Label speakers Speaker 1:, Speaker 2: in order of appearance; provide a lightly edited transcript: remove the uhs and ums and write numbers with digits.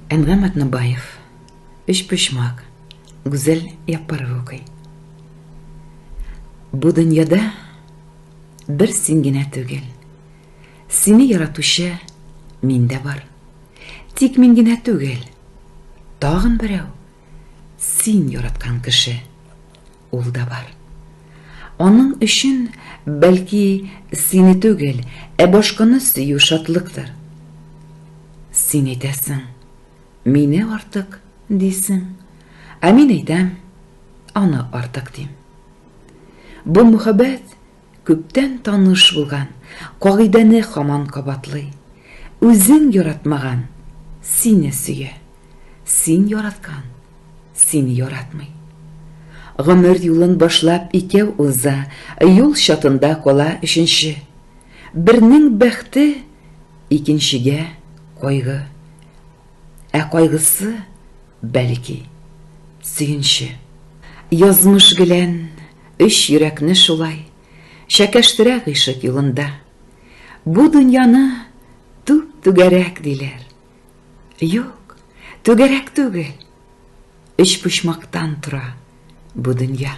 Speaker 1: Әнгам Атнабаев, Өчпочмак, Гүзәл Яппарова укый. Бу дөньяда бер син генә түгел. Сине яратучы мин дә бар. Тик мин генә түгел. Тагын берәү. Син яраткан кеше. Ул да бар. Аның өчен, бәлки, сине түгел, ә башканы сөю шатлыктыр. Син әйтәсең, мине артык, дисең. Ә мин әйтәм, аны артык дим. Бу мөхәббәт күптән таныш булган кагыйдәне һаман кабатлый. Үзең яратмаган сине сөя, син яраткан сине яратмый. Гомер юлын башлап икәү уза, юл чатында кала өченче. Бернең бәхте, икенчегә кайгы. Ә кайгысы, бәлки, сөенче. Язмыш гелән өч йөрәкне шулай чәкәштерә гыйшык юлында. Бу дөньяны түп-түгәрәк диләр. Юк, түгәрәк түгел. Өчпочмактан тора бу дөнья.